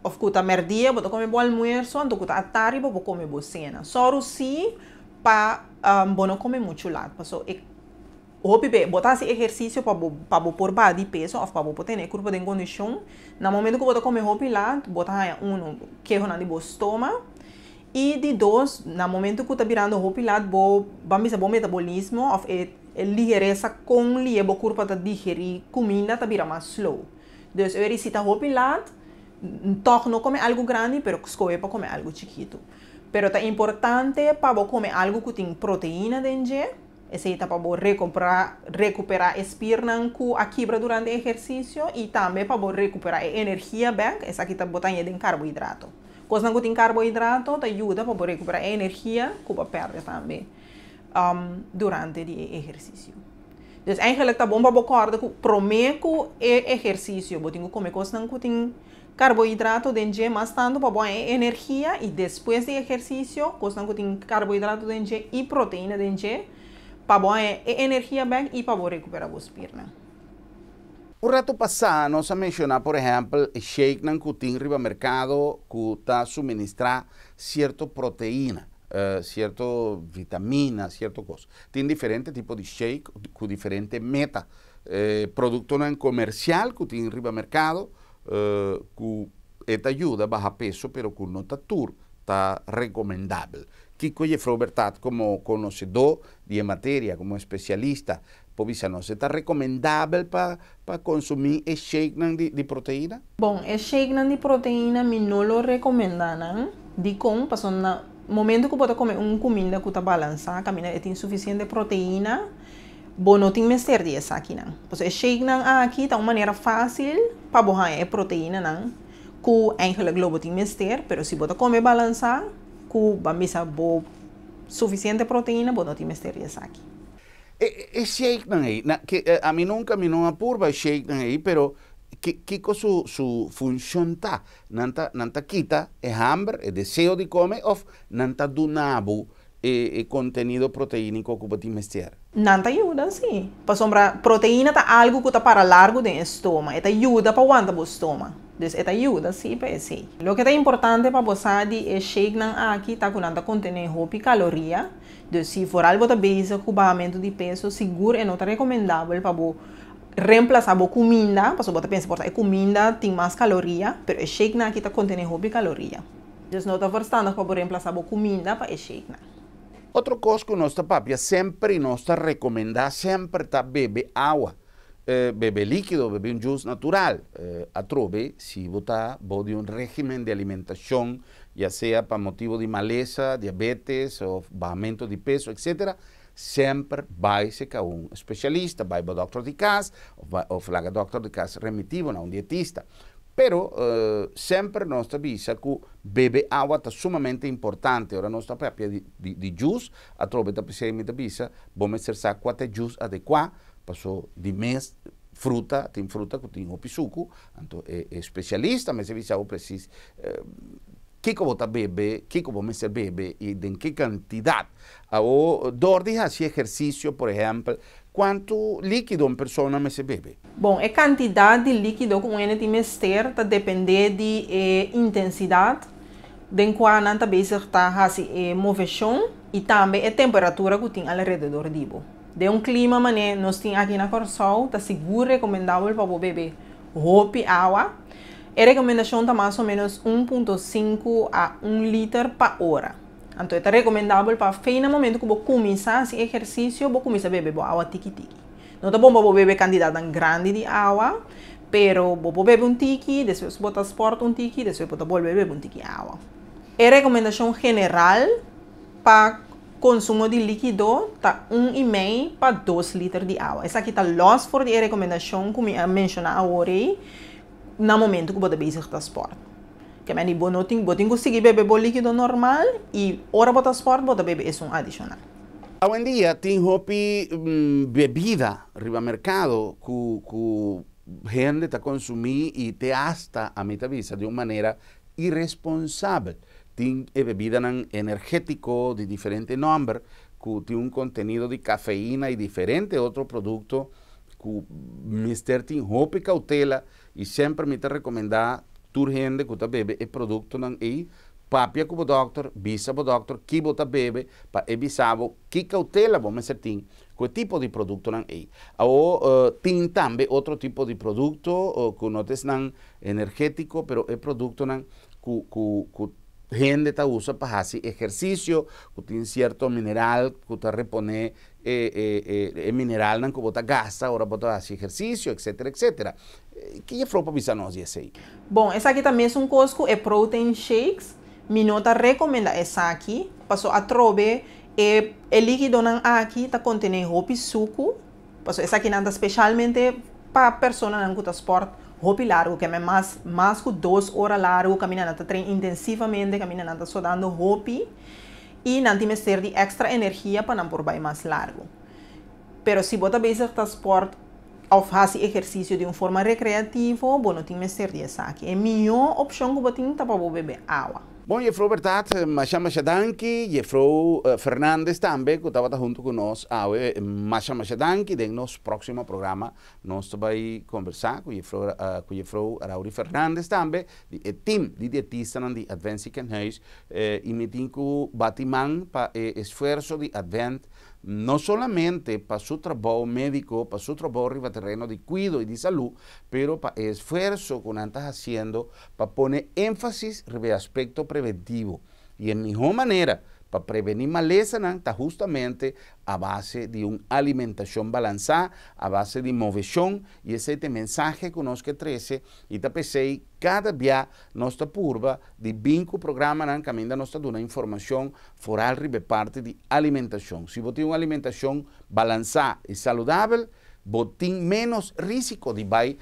Of ku ta mèrdia bo ta kome bo almuerso, anto ku ta atardi bo por kome bo sena. Sòru si pa bo no kome muchu lat, paso e hopi be bo ta hasi ehersisio pa bo pa bo por baha di peso òf pa bo por tene e kurpo den kondishon. Na momento ku bo ta kome hopi lat bo ta haña uno kehonan di bo stoma i di dos na momento ku ta birando hopi lat bo ban bisa bo metabolismo òf e liheresa kon lihe bo kurpo ta digerí kuminda ta bira mas slow. Dus e si ta hopi laat, tòg no kome algu grandi, pero skohe pa kome algu chikitu. Pero ta importante pa bo kome algu ku tin proteina den dje, esei ta pa bo rekobrá, rekuperá e spirnan ku a kibra durante ehersisio i tambe pa bo rekuperá e energia bèk, esaki ta bo ta haña den karbohidrato. Kosnan ku tin karbohidrato ta yuda pa bo rekuperá e energia ku bo a pèrdè tambe durante di e ehersisio. Dus eigenlijk ta bon pa bo kòrda ku promé ku e ehersisio bo tin ku kome kosnan ku tin karbohidrato den dje mas tantu pa bo haña e energia i despues di ehersisio kosnan ku tin karbohidrato den dje i proteina den dje pa bo haña e energia bèk i pa bo rekuperá bo spirnan. Un ratu pasá nos a menshoná por ehèmpel e shakenan ku tin riba merkado ku ta suministrá sierto proteina, sierto vitamina, sierto kos. Tin diferente tipo di shake ku diferente meta. E produktonan komersial ku tin riba merkado ku e ta yuda baha peso pero ku no ta tur ta rekomendabel. Kiko Jefrou Bertat komo konosedó di e materia, komo espesialista por bisa nos? E ta rekomendabel pa pa konsumí e shakenan di di proteina? Bon, e shakenan di proteina mi no lo rekomendá nan. Dikon? Pasobra na momento ku bo ta kome un kuminda ku ta balansá, kaminda e tin sufisiente proteina, bo no tin mester di esakinan. Pasobra e shakenan aki ta un manera fásil pa bo haña e proteinanan ku eigenlijk lo bo tin mester, pero si bo ta kome balansá, ku ban bisa bo sufisiente proteina, bo no tin mester di esaki. E shake nan ei, na, ku ami nunka mi no a purba shake nan ei, pero kiko su funshon ta? Nan ta kita e hamber, e deseo di kome, òf nan ta duna bo e kontenido proteíniko ku bo tin mester? Nan ta yuda, si. Pasobra proteina ta algu ku ta para largu den stoma. E ta yuda pa wanta bo stoma. Dus e ta yuda, si, pa esei. Loke ta importante pa bo sa di e shake nan aki ta ku nan ta kontené hopi kaloria. Dus si vooral bo ta bezig ku bahamentu di peso, sigur e no ta rekomendabel pa bo remplasá bo kuminda, pasobra bo ta pensa por ta e kuminda tin mas kaloria, pero e shake nan aki ta kontené hopi kaloria. Dus no ta verstandig pa bo remplasá bo kuminda pa e shake nan. Otro kos ku nos ta papia semper i nos ta rekomendá semper ta bebe awa. Bebe líkido, bebe un juice natural. Atrobe, si bo ta di un régimen di alimentashon, ya sea pa motibu di malesa, diabetes òf bahamentu di peso, etc., semper bai serka un spesialista, bai pa dòkter di kas, òf laga dòkter di kas remití bo na un dietista. Pero semper nos ta bisa ku bebe awa ta sumamente importante. Ora nos ta papia di juice, atrobe ta p'esei mi ta bisa, bo mester sa kua ta juice adekuá, paso di mes fruta, tin fruta ku tin hopi suku, anto e spesialista mester bisa presis kiko bo ta bebe, kiko bo mester bebe i den ki kantidat. O dor di hasi ehersisio, por ehèmpel, kuantu líkido un persona mester bebe? Bon, e kantidat di líkido ku un tin mester ta dependé di e intensidat den kua nan ta bezig ta hasi e moveshon i tambe e temperatura ku tin alrededor di bo. Den un klima manera nos tin aki na Kòrsou, ta sigur rekomendabel pa bebe hopi awa. E rekomendashon ta mas o ménos 1,5 a 1 liter pa ora. Anto, ta rekomendabel pa na momento ku bo kuminsá hasi ehersisio, bo kuminsá bebe awa tiki tiki. No ta bon pa bebe kantidat grandi di awa, pero bo bebe un tiki, despues bo ta sport un tiki, despues bo bolbe bebe un tiki awa. E rekomendashon general pa konsumo di líkido ta 1,5 pa 2 liter di awa. Esaki ta los for di e rekomendashon ku mi a menshoná awor na momento ku bo ta bezig ta sport. Ke men bo no tin bo tin ku sigui bebe bo líkido normal i ora bo ta sport bo ta bebe esun adishonal. Awendia tin hopi bebida riba merkado ku hende ta konsumí i te hasta ami ta bisa di un manera iresponsabel. Tin bebida energétiko di diferente nòmber ku tin un kontenido di kafeina i diferente otro produkto ku mester tin hopi koutela i semper mi ta rekomendá tur hende ku ta bebe e produktonan ei papia ku dòkter, bisa bo dòkter kiko bo ta bebe pa e bisa bo ki koutela bo mester tin ku e tipo di produktonan ei. O tin tambe otro tipo di produkto ku no ta energétiko, pero e produktonan ku hende ta usa pa hasi ehersisio, ku tin sierto mineral ku ta reponé e mineralnan ku bo ta gasta ora bo ta hasi ehersisio, etc, etc. Kiko juffrouw por bisa nos di esei? Bon, esaki tambe ta un kos ku e protein shakes, mi no ta rekomendá esaki, paso atrobe e líkidonan aki ta kontené hopi suku, paso esaki nan ta spesialmente pa personanan ku ta sport hopi largu, ku mas ku 2 ora largu, kaminda nan ta train intensivamente, kaminda nan ta sodando hopi, i nan tin mester di èkstra energia pa nan por bai mas largu. Pero si bo ta bezig ta sport òf hasi ehersisio di un forma rekreativo, bo no tin mester di esaki. E mihó opshon ku bo tin ta pa bebe awa. Bon, juffrouw, berdat, masha masha danki. Juffrouw Fernandes tambe, ku tabata huntu ku nos. Awe, masha masha danki. Den nos próksimo programa, nos ta bai kombersá ku juffrouw Rauri Fernandes tambe, di e team di dietistanan di Advent Ziekenhuis, i mi tin ku bati man pa e esfuerso di Advent, no solamente pa su trabou médiko, pa su trabou riba tereno di kuido i di salú, pero pa e esfuerso ku nan ta hasiendo pa pone énfasis riba aspekto preventivo. I e mihó manera pa prevení malesanan ta hustamente a base di un alimentashon balansá, a base di moveshon, i esei ta e mensahe ku nos ke trese, i ta p'esei kada dia nos ta purba di bin ku programanan kaminda nos ta duna informashon foral riba parti di alimentashon. Si bo tin un alimentashon balansá i saludabel, bo tin menos rísiko di bai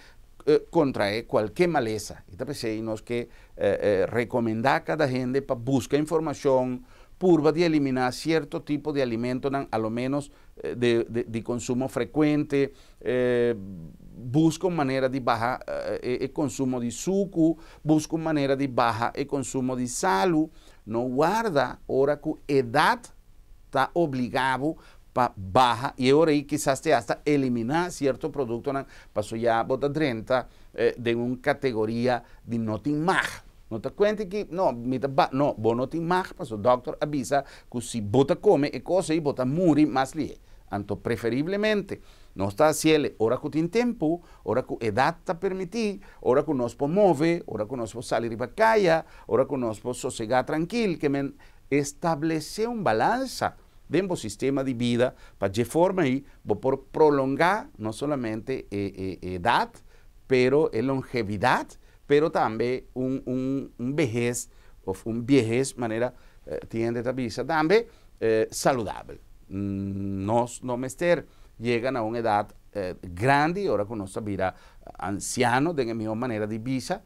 kontraé kualke malesa. I ta p'esei nos ke rekomendá kada hende pa buska informashon, Purba di eliminá sierto tipo di alimentonan, a lo ménos di konsumo frekuente. Buska un manera di baha e konsumo di suku, buska un manera di baha e konsumo di salu. No warda ora ku edat ta obligá bo pa baha i e ora ei kisas te asta eliminá sierto produktonan, pasobra ya bo ta drenta den un kategoria di no tin mag. No ta kuenta ki no mi ta ba no bo no tin mag, pasobra dòkter a bisa ku si bo ta kome e kos ei bo ta muri mas lihé. Anto preferiblemente nos ta hasiel ora ku tin tempu, ora ku edat ta permití, ora ku nos por move, ora ku nos por sali riba kaya, ora ku nos por sosegá trankil, ke men establesé un balansa den bo sistema di bida pa dje forma ei bo por prolongá no solamente e edat, pero e longevidat, pero tambe un un un behes òf un biehes manera tin hende ta bisa tambe saludabel. Nos no mester yega na un edat grandi ora ku nos ta bira ansiano den e mihó manera di bisa.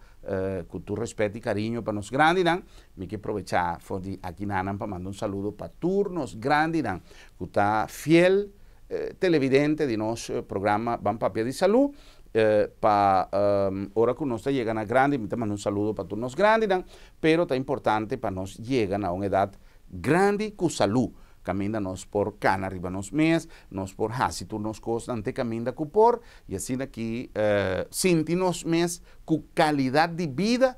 Ku tur rèspèt i kariño pa nos grandinan, mi ke probechá for di akinanan pa manda un saludo pa tur nos grandinan ku ta fiel televidente di nos programa Ban Papia di Salú. Pa ora ku nos ta yega na grandi, mi ta manda un saludo pa tur nos grandinan, pero ta importante pa nos yega na un edat grandi ku salú, kaminda nos por kana riba nos mes, nos por hasi tur nos kosnan te kaminda ku por, i asina ki sinti nos mes ku kalidat di bida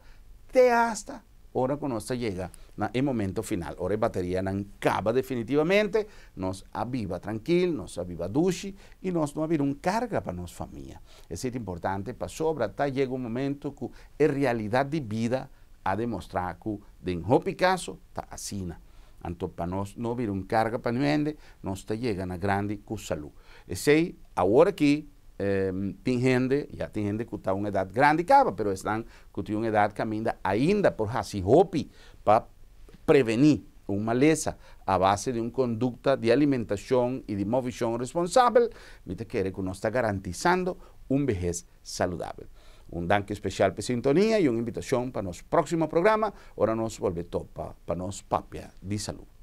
te asta ora ku nos ta yega na e momento final, ora e baterianan kaba definitivamente, nos a biba trankil, nos a biba dushi i nos no a bira un karga pa nos famia. Esei ta importante pasobra ta yega un momento ku e realidat di bida a demostrá ku den hopi kaso ta asina. Anto pa nos no bira un karga pa niun hende, nos ta yega na grandi ku salú. Esei awor aki tin hende, ya tin hende ku ta un edat grandi kaba, pero esnan ku tin un edat kaminda ainda por hasi hopi pa prevení un malesa a base di un kondukta di alimentashon i di movishon responsabel, mi ta kere ku nos ta garantisando un behes saludabel. Un danki spesial pa e sintonia i un invitashon pa nos próksimo programa ora nos bolbe topa pa nos papia di salú.